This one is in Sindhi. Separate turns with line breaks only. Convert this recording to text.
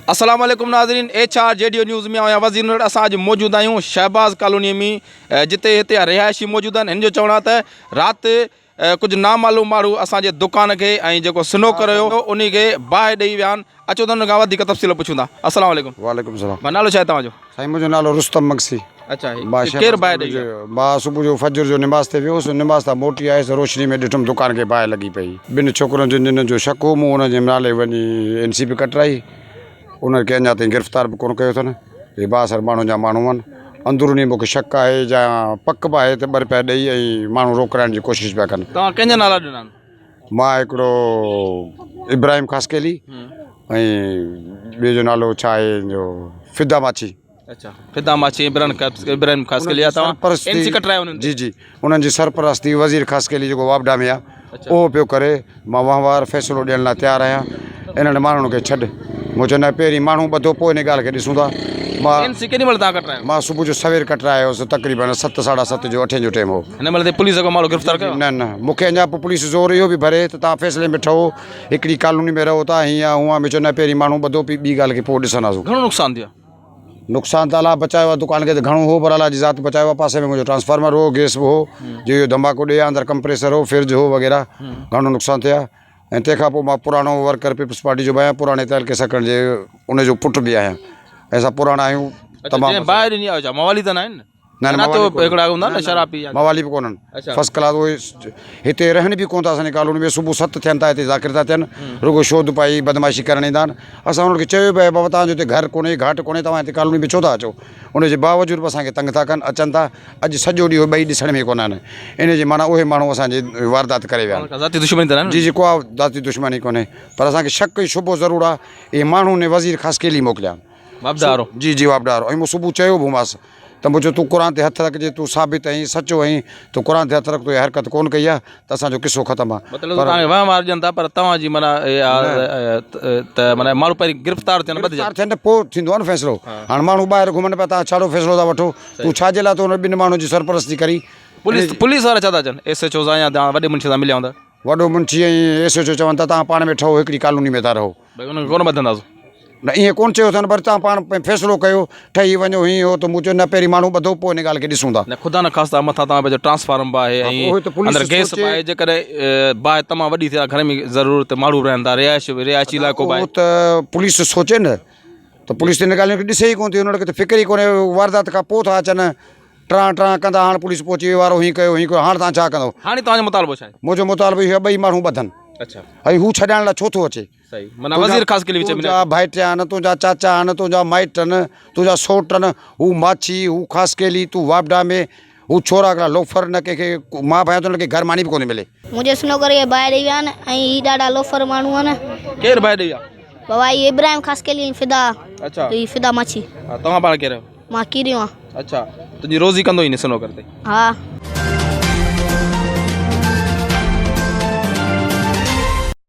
السلام عليڪم ناظرين H R G D news ۾ آهيان وزير نور اسان اڄ موجود آهيون شهباز ڪالوني ۾ جتي هتي رهائشي موجود آهن هن جو چوڻ آهي ته رات ڪجهه نامعلوم ماڻهو اسان جي دڪان کي ۽ جيڪو سنوڪر هيو انهي کي باهه ڏئي ويا آهن اچو ته انهن کان وڌيڪ تفصيل پڇون ٿا السلام عليڪم. وعليڪم
السلام. ڀا نالو ڇا آهي
توهان جو؟
سائين منهنجو نالو رستم مگسي.
اڇا هي ڪير باهه ڏئي ويو؟
مان صبح جو فجر جو نماز تي ويو هوس نماز تان موٽي آيس روشني ۾ ڏٺم دڪان کي باهه لڳي پئي ٻن ڇوڪرن جو جن جو شڪ هو مون انهن جي نالي وڃي اين سي به ڪٽرائي انهن کي اڃا تائين گرفتار به ڪونه ڪيو اٿن. هي بااثر ماڻهن جا ماڻهو آهن. اندروني مون کي شڪ آهي يا پڪ به آهي ته ٻه رپيا ڏئي ۽ ماڻهو روڪرائڻ جي ڪوشش پيا ڪن.
توهان ڪنهن جا نالا ڏنا آهن؟
مان هڪڙو ابراهيم خاصخيلي ۽ ٻئي جو نالو ڇا آهي ان جو فدا ماڇي.
اڇا فدا ماڇي ابراهيم خاصخيلي جا توهان اين سي ڪٽرايو انهن تي؟
جي جي انهن جي سرپرستي وزير خاصخيلي جيڪو واپڊا ۾ آهي اهو پيو ڪري مان وهنوار فيصلو ڏيڻ لاء تيار آهيان انهن ماڻهن کي ڇڏ مون چيو نه پهرين ماڻهو ٻڌو پوء ان ڳالهه کي ڏسون ٿا
مان اين سي ڪيڏي مهل توهان ڪٽرايو؟
مان صبح جو سوير ڪٽرائي آيو هوس تقريبن ست ساڍا ست جو اٺين جو ٽيم هو.
هن مهل تائين پوليس ڪو ماڻهو گرفتار ڪيو؟
نه نه مون کي اڃا به پوليس زور اهو به ڀري ته توهان فيصلي ۾ ٺهو هڪڙي ڪالوني ۾ رهو ٿا هيئن آ هونئن آ مون چيو نه پهرين ماڻهو ٻڌو پي ٻي ڳالهه کي پوء ڏسنداسون.
گهڻو نقصان ٿيو؟
نقصان ته الله بچايو آهي دڪان کي ته گهڻو هو پر الله جي ذات بچايو آهي پاسي ۾ منهنجو ٽرانسفارمر هو گيس به هو جو اهو ڌماڪو ڏئي اندر ڪمپريسر هو فرج هو وغيره گهڻو نقصان ٿيو آهي ۽ تنهن کان پوء مان پراڻو ورڪر پيپلز پارٽي جو به آهيان پراڻي تعلقي سڪرنڊ جي ان جو پٽ به آهيان ۽ اسان پراڻا آهيون
تمام باهه ڏني آهي ڇا موالي ته نه آهن
نه نه موالي ڪونهن شرابي موالي به ڪونهن فرسٽ ڪلاس اهي هتي رهن به ڪونه ٿا اسان جي ڪالوني ۾ صبح ست ٿين ٿا هتي ذاڪر ٿا ٿين رڳو شود پائي بدمعاشي ڪرڻ ايندا آهن اسان انهن کي چيو به آهي بابا توهان جو هتي گهر ڪونهي گهاٽ ڪونهي توهان هتي ڪالوني ۾ ڇو ٿا اچو ان جي باوجود به اسان کي تنگ ٿا ڪن اچن ٿا اڄ سڄو ڏينهن اهي ٻئي ڏسڻ ۾ ڪونه آهن ان جي معنيٰ اهي ماڻهو اسان جي واردات ڪري ويا آهن
ذاتي دشمني ته
ناهي جي جي ڪو ذاتي دشمني ڪونهي پر اسان کي شڪ ۽ شبهو ضرور آهي اهي ماڻهو ان وزير خاصخيلي موڪليا آهن
واپڊا وارو
جي جي واپڊا وارو ۽ مون صبح چيو به هومانس ته مون چيو تون قرآن تي هٿ رک جي تون ثابت آهين سچو آهين تون قرآن تي هٿ رک تو اها حرڪت ڪونه ڪئي آهي ته اسان جو قصو ختم آهي
مطلب ته توهان کي وهم وارجن ٿا پر توهان جي معنيٰ اها ته معنيٰ ماڻهو پهرين گرفتار ٿين
ٻڌجن گرفتار ٿين ته پوء ٿيندو آهي نه فيصلو هاڻ ماڻهو ٻاهر گهمن پيا توهان ڇاڙو فيصلو ٿا وٺو تون ڇا جي لاء ٿو انهن ٻن ماڻهن جي سرپرستي ڪرين
پوليس پوليس وارا ڇا ٿا چون ايس ايڇ او سان يا توهان وڏي منشي سان مليا هوندا
وڏو منشي ۽ ايس ايڇ او چون ٿا توهان پاڻ ۾ ٺهو هڪڙي ڪالوني ۾ ٿا رهو
ڀئي انهن کي ڪونه ٻڌنداسون.
نه ائين ڪونه چيو اٿن پر توهان پاڻ فيصلو ڪيو ٺهي وڃو هيئن هو ته مون چيو نه پهرين ماڻهو ٻڌو پوء ان ڳالهه کي ڏسون ٿا.
نه خدا نخواسته مٿان توهان پنهنجو ٽرانسفارم به آهي ۽ اندر گئس به آهي جيڪڏهن باهه تمام وڏي ٿئي ها گهر ۾ ضرور ته ماڻهو رهن ٿا رهائش رهائشي علائقو به آهي.
اهو ته پوليس سوچي نه ته پوليس ته ان ڳالهين کي ڏسي ئي ڪونه ٿي انهن کي ته فڪر ئي ڪونهي واردات کان پوء ٿا اچن ٽران ٽران ڪندا هاڻ پوليس پهچي وئي وارو هيئن ڪيو هيئن ڪيو هاڻ توهان ڇا ڪندو.
هاڻي توهان جو مطالبو ڇا آهي؟
منهنجو مطالبو اهو آهي ٻئي ماڻهو ٻڌن ۽ هو ڇڏائڻ لاء ڇو ٿو اچي.
صحيح معنيٰ وزير خاص ڪلي وچ ۾
تنهنجا ڀائٽيا آهن تنهنجا چاچا آهن تنهنجا مائٽ آهن تنهنجا سوٽ آهن هو ماڇي هو خاصخيلي تون واپڊا ۾ هو ڇورا هڪڙا لوفر نه ڪنهن کي مان ڀانيان ٿو هن کي گهر ماني به ڪونه ملي.
منهنجي سنوڪر کي باهه ڏئي ويا آهن ۽ هي ڏاڍا لوفر ماڻهو آهن.
ڪير باهه ڏئي ويا؟
بابا هي ابراهيم خاصخيلي ۽ فدا
اڇا
هي فدا ماڇي.
ها توهان پاڻ ڪير آهيو؟
مان ڪيريو آهيان.
اڇا تنهنجي روزي ڪندو ئي نه سنوڪر تي.
ها.